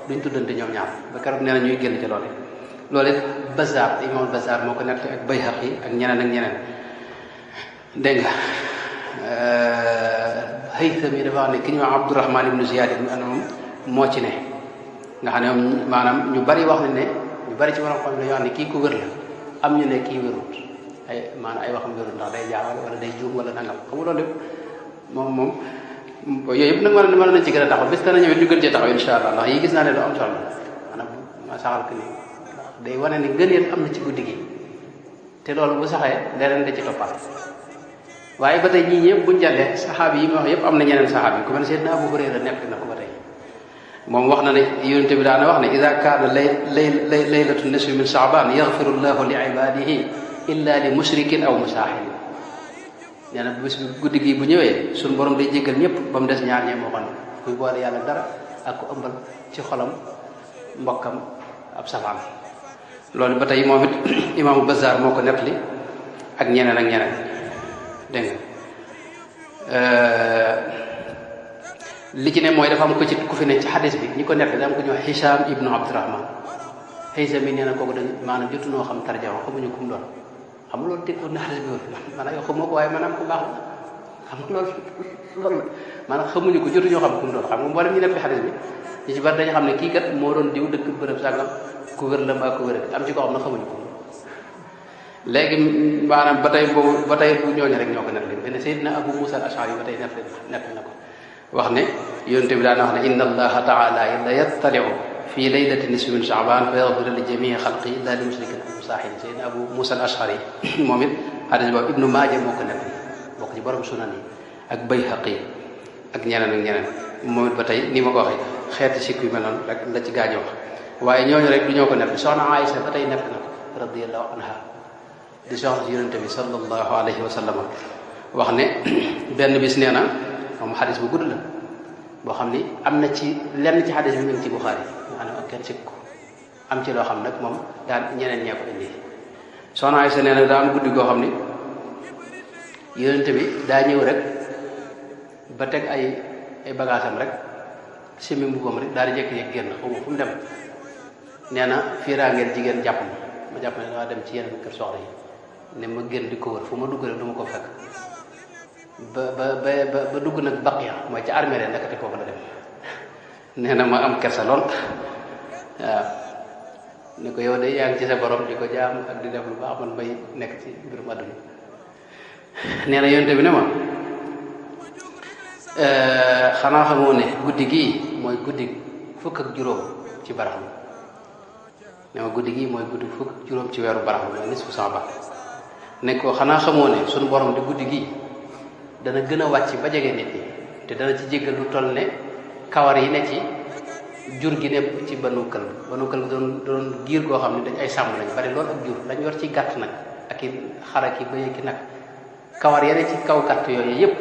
duñ tuddante ñoom ñaar ba keroog nee na ñuy génn ci loolu it Bazzar imam Bazzar moo ko nekk ak Bayhaqi ak ñeneen dégg nga Haythami dafa wax ne ki ñu wax Abdurrahman ibnu Ziyad ibnu Anam moo ci ne nga xam ne moom maanaam ñu bari wax nañ ne ñu bari ci borom xam ne dañoo wax ne kii ku wér la am ñu ne kii wérut maanaam ay waxam wérut ndax day jaawal wala day juum wala nangam xam nga loolu lépp moom yooyu yëpp nag mën nañ ci gën a taxaw bis dana ñëw ñu gën cee taxaw insha allah ndax yi gis naa ne lu am solo maanaam ma saxal ko ni day wane ni ngëneel am na ci guddi gi te loolu bu saxee leneen da ci toppaat waaye ba tey ñii ñëpp buñ jàllee saxaab yi ma wax yëpp am na ñeneen saxaab yi ku mel Seydina Abu Hurayra nekk na ko ba tey moom wax na ne yonent bi daana wax ne ida kaana laylatu nisfi min shaaban yaxfiru llahu li ibadihi illa li mushrikin aw musaahin nee na bés bi guddi gi bu ñëwee suñu borom day jéggal ñëpp ba mu des ñaar ñee moo xam ne kuy boole yàlla dara ak ku ëmbal ci xolam mbokkam ab safaan loolu ba tey moom it imaamu Bazzar moo ko nettali ak ñeneen dégg nga li ci ne mooy dafa am ko ci ku fi ne ci xadis bi ñi ko nettali da am ko ñuy wax Hicham ibnu Abdurahman Hicham mi nee na kooku dañ maanaam jotunoo xam tarjama xamuñu kum doon xam nga loolu déggoon na xadis bi woon maanaam yow xamoo ko waaye maanaam ku baax la xam nga loolu maanaam xamuñu ko jotuñoo xam kum doon xam nga mboolem ñu nettali xadis bi ñu ci bari dañu xam ne kii kat moo doon diw dëkk bërëb sàngam ku wér la mbaa ku wér am ci koo xam ne xamuñu ko léegi maanaam ba tey bu ñooñu rek ñoo ko nettali benn Seydina Abu Musa al-Ash'ari ba tey nettali na ko wax ne yonente bi daana wax ne inna allaha taala la yattaliu fi laylati nisfi min sha'ban fa yaghfiru li jamii xalqi illa li mushrikin aw musaahin Seydina Abu Musa al-Ash'ari moom it hadis boobu Ibnu Maaja moo ko nettali bokk ci borom sunan yi ak Bayhaqi ak ñeneen moom it ba tey ni ma ko waxee xeeti sikk yu mel noonu rek la ci gaañu wax waaye ñooñu rek du ñoo ko nettali soxna Aïsa ba tey nekk na ko radiyallahu anha di soxna si yonente bi sallallahu alayhi wa sallam wax ne benn bis nee na moom xadis bu gudd la boo xam ni am na ci lenn ci xadis bi mu ngi ci Buxaari nga xam ne ak kenn sikk ko am ci loo xam nag moom daal ñeneen ñee ko indi soxna Aysa nee na daa am guddi goo xam ni yonente bi daa ñëw rek ba teg ay bagaasam rek simi mbubbam rek daal di jékki-jékki génn xaw ma fu mu dem nee na fiiraangeel jigéen jàpp ma jàpp ne dama dem ci yeneen kër soxna yi ne ma génn di ko wër fu ma dugg rek du ma ko fekk ba dugg nag Baqiya mooy ci armée rek nekkati foofu la dem nee na ma am kersa lool waaw ni ko yow de yaa ngi ci sa borom di ko jaam ak di def lu baax man may nekk ci mbirum àdduna nee na yonte bi ne ma xanaa xamoo ne guddi gii mooy guddi fukk ak juróom ci baraxlu ne ma guddi gii mooy guddi fukk ak juróom ci weeru baraxlu mooy nisfu Sa'ban ne ko xanaa xamoo ne suñu borom di guddi gii dana gën a wàcc ba jege nit ñi te dana ci jéggal lu toll ne kawar yi ne ci jur gi ne ci banu kël doon giir goo xam ne dañ ay sàmm lañ bari loolu ak jur dañ yor ci gàtt nag ak i xar ak i bëy ak i nag kawar ya ne ci kaw gàtt yooyu yépp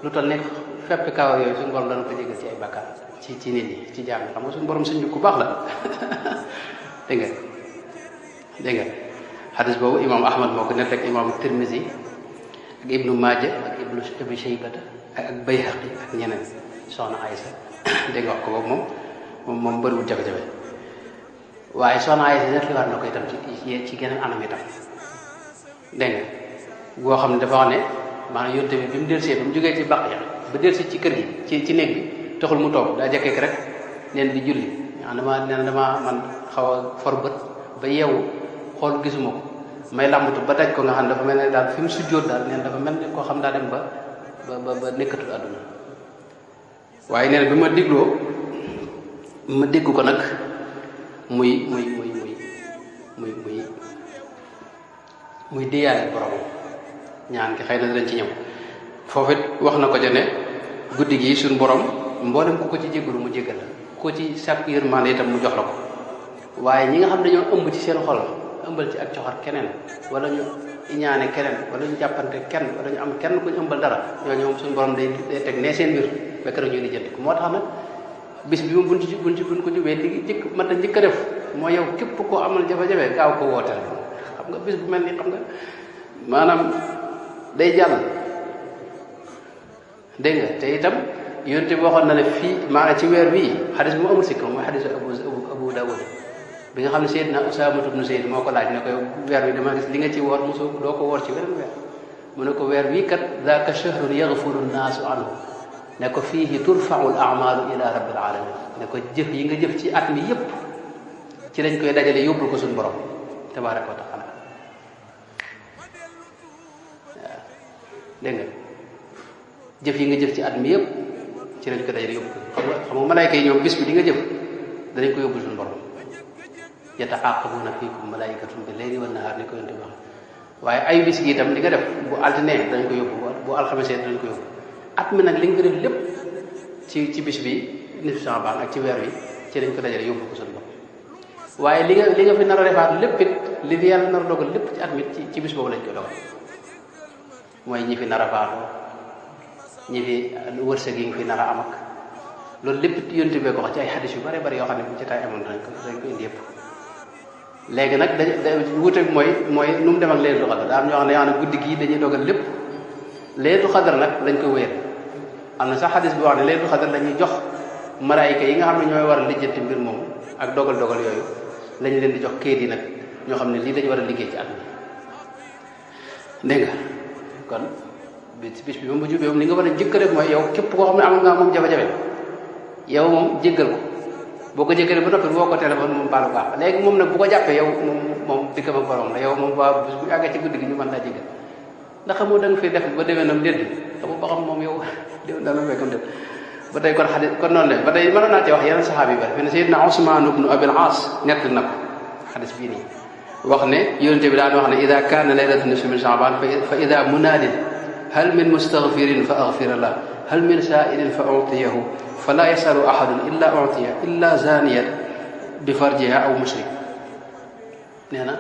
lu toll ne feppi kawar yooyu suñu borom dana ko jéggal ci ay bàkkaar ci nit ñi ci jaam yi xam nga suñu borom suñu ku baax la dégg nga xadis boobu imam Ahmad moo ko nekk ak imam Tirmizi ak Ibnu Maaja ak Ibnu Shaybata ak Bayhaqi ak ñeneen soxna Aysa dégg nga wax ko boobu moom bëriwul jafe-jafe waaye soxna Aysa nettaliwaat na ko itam ci geneen anam itam dégg nga boo xam ne dafa wax ne maanaam yonte bi mu delsee ba mu jógee ci Baqiya ba delsi ci kër gi ci néeg bi taxul mu toog daa jekkeek rek neen di julli dama man xaw a for bët ba yeewu xool gisuma ko may làmbatu ba daj ko nga xam ne dafa mel ne daal fi mu sujjóot daal neen dafa mel ne koo xam daa dem ba nekkatul àdduna waaye nee na bi ma dégloo ma dégg ko nag muy déyaale borom ñaan gi xëy na dinañ ci ñëw foofu it wax na ko ja ne guddi gi suñ borom mboolem ku ko ci jéggalu mu jéggal la ku ko ci sàkk yërmande itam mu jox la ko waaye ñi nga xam dañoo ëmb ci seen xol ëmbal ci ak coxar keneen wala ñu iñaane keneen wala ñu jàppante kenn wala ñu am kenn ku ñu ëmbal dara ñooñu moom suñu borom day teg nee seen mbir ba keroog ñuy lijjanti ko moo tax nag bis bi moom buñ ko jubee li jëkk mat a njëkk a def mooy yow képp koo amal jafe-jafe gaaw ko wooteel xam nga bis bu mel ni xam nga maanaam day jàll dégg nga te itam yonte bi waxoon na ne fii maanaam ci weer bii xadis bi mu amul sikk mooy xadisu abu Dawud bi nga xam ne Seydina Usaama ibnu Zayd moo ko laaj ne ko weer wi dama gis li nga ci woor mosoo doo ko woor ci weneen weer mu ne ko weer bii kat daaka shahrun yaghfuru nnaasu anhu ne ko fiihi turfau al amalu ila rabbil alamin ne ko jëf yi nga jëf ci at mi yépp ci lañ koy dajale yóbbul ko suñu borom tabaraka wa taala waaw dégg nga jëf yi nga jëf ci at mi yépp ci lañ ko dajale yóbbu ko xam nga malaayka yi ñoom bis bi di nga jëf danañ ko yóbbul suñu borom yataaqabuuna fiikum malaayikatun bi layli wan nahaar ni ko yonte wax waaye ay bis gi itam li nga def bu altine dañ ko yóbbu bu alxamesee dañ ko yóbbu at mi nag li nga def lépp ci bis bi nisfu Saabaan ak ci weer wi ci lañ ko dajale yóbbu ko suñu bopp waaye li nga fi nar a defaat lépp it li fi yàlla nar a dogal lépp ci at mi ci bis boobu lañ koy dogal mooy ñi fi nar a faatoo ñi fi wërsëg yi nga fi nar a am ak loolu lépp yonte bee ko wax ci ay xadis yu bare bari yoo xam ne bu ci tay amoon dañ ko indi yëpp léegi nag dañ wuute mooy nu mu dem ak Laylatul Qadr daa am ñoo xam ne yoo xam ne guddi gii dañuy dogal lépp Laylatul Qadr nag lañ koy wéyal am na sax xadis bi wax ne Laylatul Qadr lañuy jox malaayika yi nga xam ne ñooy war a lijjanti mbir moom ak dogal yooyu lañ leen di jox kayit yi nag ñoo xam ne lii dañu war a liggéey ci at mi dégg nga kon bis bi moom bu jubee moom li nga war a njëkk a def mooy yow képp koo xam ne am nga moom jafe-jafe yow moom jéggal ko boo ko jéggalee ba noppi boo ko téléphone moom baalu baax léegi moom nag bu ko jàppee yow moom diggam ak borom la yow moom waa bis bu àggee ci guddi gi ñu mën laa jéggal ndax xamoo da nga fi def ba déwénam déedéet xamoo ba xam moom yow déwén dana fekkam def ba tey kon xadis kon noonu la ba tey mënoon naa ci wax yeneen saxaaba yi bari fi ne Seydina Usmaan ibnu Abil Aas nett na ko xadis bii nii wax ne yonente bi daan wax ne ida kaana laylatu nisfi min Sha'ban fa ida munaadin hal min mustaghfirin fa aghfira lah hal min saa'ilin fa utiyahu fala yasalu ahadun illa utiya illa zaniyat bi farjiha aw mushrik nee na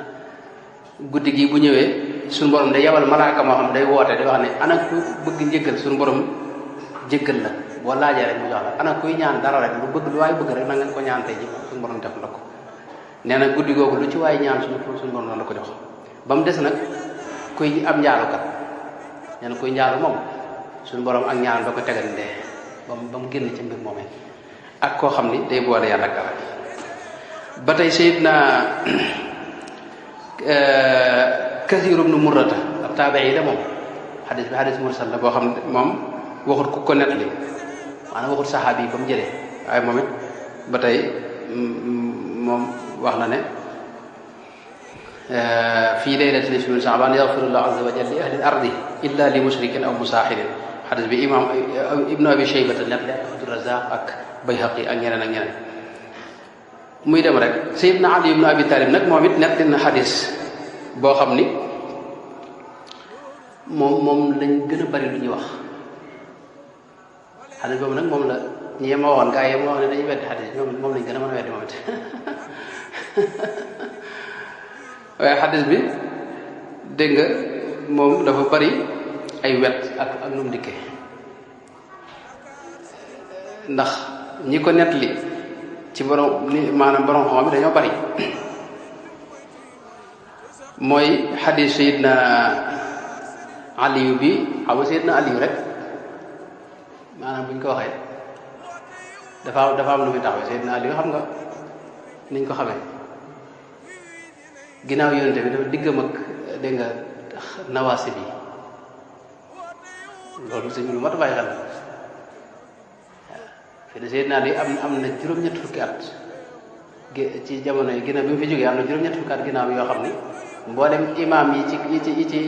guddi gi bu ñëwee suñu borom day yabal malaaka moo xam day woote day wax ne ana ku bëgg njëggal suñu borom jéggal la boo laajee rek mu jox la ana kuy ñaan dara rek lu bëgg lu waay bëgg rek na nga ko ñaan tey ji suñu borom def la ko nee na guddi googu lu ci waay ñaan suñu borom la ko jox ba mu des nag kuy am njaalukat nee na kuy njaalu moom suñu borom ak ñaan da ko tegal ndee ba mu génn ci mbir moomee ak koo xam ni day boole yàlla ak dara ba tey Seydina Kasiir ibnu Murrata ab taabi'i la moom xadis mursal la boo xam ne moom waxut ku ko nettali maanaam waxut saxaabi yi ba mu jëlee waaye moom it ba tey moom wax na ne fii laylatin nisfi min Sha'ban yaghfirullahu azza wa jalla li ahli al-ardi illa li mushrikin aw musaaxirin xadis bi imam ibnu abi shaybata nettali ak Abdurazaq ak Bayhaqi ak ñeneen muy dem rek Seydina Ali ibnu Abi Talib nag moom it nettali na xadis boo xam ni moom lañ gën a bari lu ñuy wax xadis boobu nag moom la ñi ma waxoon gaa yi ma wax ne dañuy weddi xadis moom lañ gën a mën a weddi moom it waaye xadis bi dégg nga moom dafa bari ay wet ak nu mu dikkee ndax ñi ko nettali ci borom ni maanaam borom xam bi dañoo bari mooy xadis Seydina Aliyu bi xam nga Seydina Aliyu rek maanaam bu ñu ko waxee dafa am lu muy taxawee Seydina Aliyu xam nga niñ ko xamee ginnaaw yonente bi dafa diggam ak dégg nga nawaasi bi loolu sëñ bi lu mat a bàyyi xel waaw fi ne Seydina Aliyu am na juróom-ñett fukki at ci jamono yi ginnaaw bi mu fi jógee am na juróom-ñett fukki at ginnaaw yoo xam ni mboolem imaam yi ci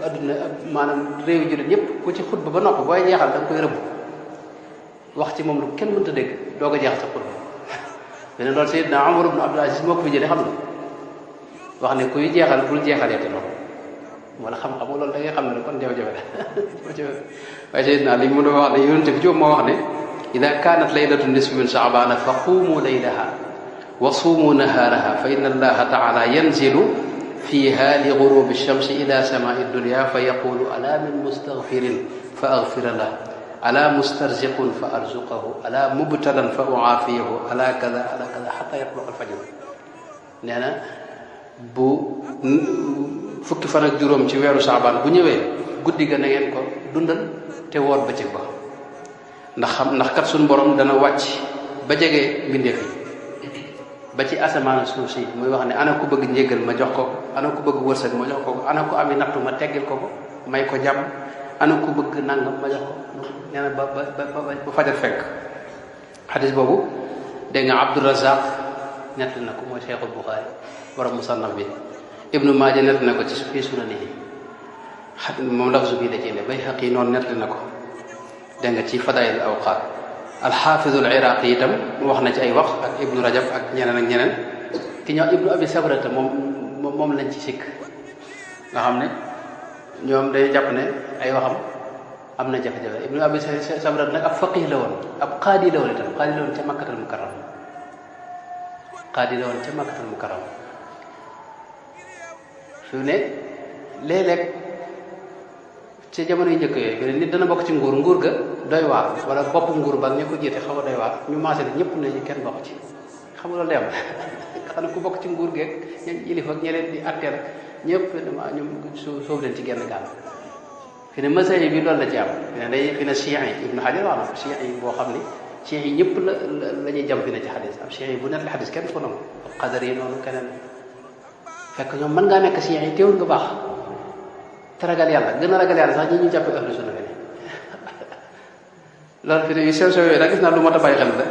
adduna maanaam réew yi jullit ñëpp ku ci xutba ba noppi booy jeexal da nga koy rëbb wax ci moom lu kenn mënta dégg doo ko jeexal sa xutba beneen loolu Seydina Umar ibn Abdul Aziz moo ko fi jëlee xam nga wax ne kuy jeexal bul jeexalee te loolu wala xam-xam loolu da ngay xam ne kon jafe-jafe la waaye Seydina li mu doon wax ne yonente bi moo wax ne ida kanat laylatu nisfi min Sha'ban fa qumu laylaha wa suumu nahaaraha fa inna allaha taala yanzilu fiha li gurubi shamsi ila samai dunya fa yaqulu ala min mustaghfirin fa aghfira lah ala mustarziqun fa arzuqahu ala mubtalan fa uaafiyahu ala kada xata yatluqa alfajr nee na bu fukki fan ak juróom ci weeru Saabaan bu ñëwee guddi ga na ngeen ko dundal te woor bëccëg ba ndax kat suñu borom dana wàcc ba jege mbindeef yi ba ci asamaan suuf si muy wax ne ana ku bëgg njéggal ma jox ko ana ku bëgg wërsëg ma jox ko ana ku ami nattu ma teggil ko may ko jàmm ana ku bëgg nangam ma jox ko nee na ba fajar fekk xadis boobu dégg nga Abdourazaq nett na ko mooy Cheikhul Bukhari borom musannaf bi Ibnu Maaja nett na ko ci fii sunanihi moom lafzu bii da ciy ne Bayhaqi noonu nett na ko dégg nga ci fadaayil awqaat alxaafizul iraqi itam wax na ci ay wax ak Ibnu Rajab ak ñeneen ki ñëw Ibnu Abi Sabrata moom lañ ci sikk nga xam ne ñoom day jàpp ne ay waxam am na jafe-jafe Ibnu Abi Sabrata nag ab faqih la woon ab qaadi la woon itam qaadi la woon ca Makkatal Mukarram fi ne léeg-léeg ci jamono yu njëkk yooyu nit dana bokk ci nguur ga doy waar wala bopp nguur ba ñu ko jiite xaw a doy waar ñu maase ne ñëpp ne kenn bokk ci xam nga loolu dem xam ne ku bokk ci nguur geeg ñoom yilif ak ñi leen di atteel ñëpp ñoom soof leen ci genn gaal fi ne masay bi loolu la ci am fi ne chiites yi Ibnu Hajar wax na chiites yi boo xam ne chiites yi ñëpp la ñuy jam fi ne ci xadis am chiites yi bu net la xadis kenn ko nangu xadar yi noonu keneen fekk ñoom mën ngaa nekk chiites yi teewul nga baax te ragal yàlla gën a ragal yàlla sax ñi ñu jàppe ahlu sunna fi loolu fi ne yu sew yooyu nag gis naa lu mat a bàyyi xel la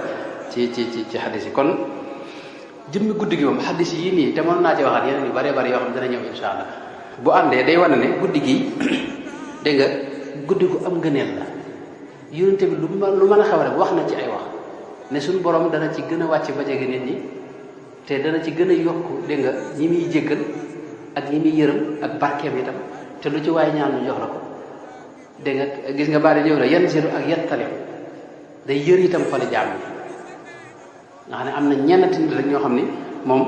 ci xadis yi kon jëmmi guddi gi moom xadis yi nii te mën naa ci waxaat yeneen yu bëree bëri yoo xam ne dana ñëw insha allah bu àndee day wane ne guddi gi dégg nga guddi gu am ngëneel la yonent bi lu mën a xew rek wax na ci ay wax ne suñu borom dana ci gën a wàcc ba jege nit ñi te dana ci gën a yokk dégg nga ñi muy jéggal ak ñi muy yërëm ak barkeem itam te lu ci waaye ñaan ñu jox la ko dégg nga gis nga baari ñëw na yan siru ak yettalim day yër itam xoli jaam yi nga xam ne am na ñennati nit rek ñoo xam ni moom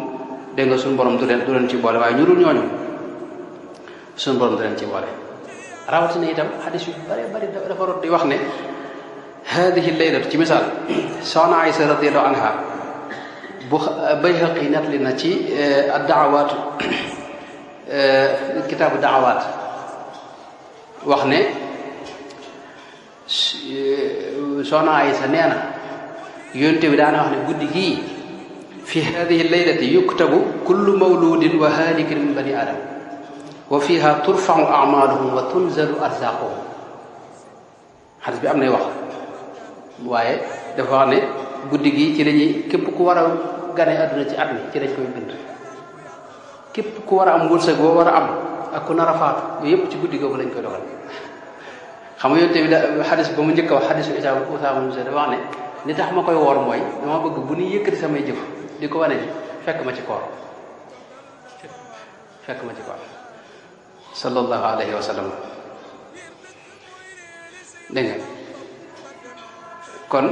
dégg nga suñu borom du leen ci boole waaye ñu dul ñooñu suñu borom du leen ci boole rawatina itam xadis yu bari dafa rot di wax ne hadihi laylatu ci misaal soxna Aysa radiyallahu anha bu Bayhaqi nettali na ci ad-da'awaat kitaabu da'awaat wax ne soxna Aysa nee na yonte bi daana wax ne guddi gii fi hadihi laylati yuktabu kullu mawludin wa halikin min bani adam wa fiha turfau amaluhum wa tunzalu arzaquhum xadis bi am nay wax waaye dafa wax ne guddi gi ci lañuy képp ku war a gane àdduna ci at mi ci lañ koy bind képp ku war a am wërsëg boo war a am ak ku nar a faatu yooyu yëpp ci guddi googu lañ koy dogal xam nga yonte bi da xadis ba mu njëkk a wax xadisu Usaama ibn Zayd dafa wax ne li tax ma koy woor mooy dama bëgg bu ñuy yëkkati samay jëf di ko wane ji fekk ma ci koor sallallahu alayhi wa sallam dégg nga kon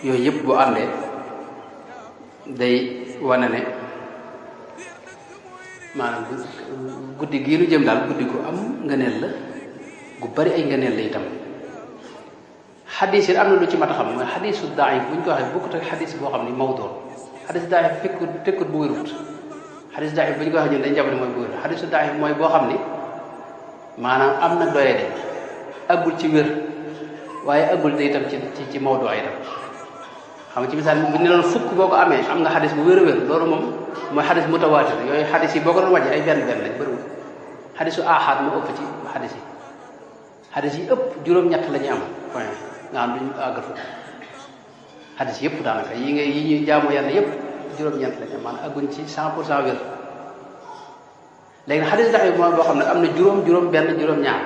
yooyu yëpp bu àndee day wane ne maanaam guddi gii nu jëm daal guddi gu am ngëneel la gu bari ay ngëneel la itam xadis yi am na lu ci mat a xam mooy xadisu daif bu ñu ko waxee bokkut ak xadis boo xam ni mawdu xadis daif fekkut bu wérut xadis daif bu ñu ko waxee ñun dañ jàpp ne mooy bu wérut xadisu daif mooy boo xam ni maanaam am na doye de aggul ci wér waaye aggul te itam ci mawdu itam xam nga ci misaal bu ñu doon fukk boo ko amee am nga xadis bu wér a wér loolu moom mooy xadis mutawaatir yooyu xadis yi boo ko doon wàññi ay benn lañ bëriwul xadisu ahad moo ëpp ci xadis yi ëpp juróom-ñett la ñuy am point nga xam duñu àggal fukk xadis yëpp daanaka yi ñuy jaamu yàlla yëpp juróom-ñeent la ñu am maanaam agguñ ci 100% wér léegi nag xadis daif mooy boo xam ne am na juróom benn juróom-ñaar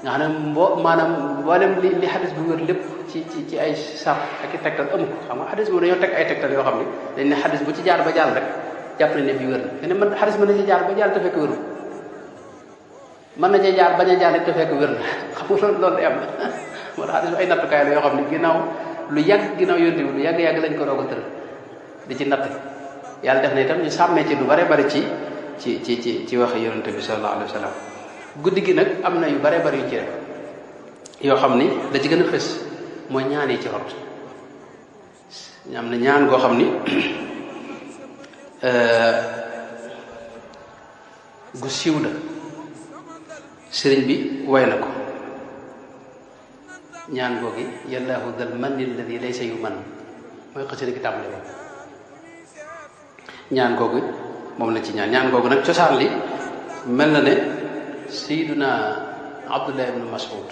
nga xam ne maanaam mboolem li xadis bu wér lépp ci ay sar ak i tegtal amu ko xam nga xadis boobu dañoo teg ay tegtal yoo xam ne dañ ne xadis bu ci jaar ba jàll rek jàpp nañ ne bii wér na te ne man xadis mën na ci jaar ba jàll te fekk wérul mën na cee jaar bañ a jaar te fekk wér na xam nga loolu day am moo tax xadis bu ay nattukaay la yoo xam ne ginnaaw lu yàgg ginnaaw yónte bi lu yàgg lañ ko doog a tër di ci natt yàlla def na itam ñu sàmmee ci lu bare bari ci wax yonente bi sallallahu alayhi wa sallam guddi gi nag am na yu bare bari yu ci rek yoo xam ni da ci gën a fës mooy ñaan yi ci rot am na ñaan goo xam ni gu siiw la sëriñ bi way na ko ñaan googi yallaahu dal manni alladi laysa yuman mooy xasida gi tàmbale ba ñaan googu moom lañ ci ñaan googu nag cosaan li mel na ne sayyiduna Abdullah ibn Mas'ud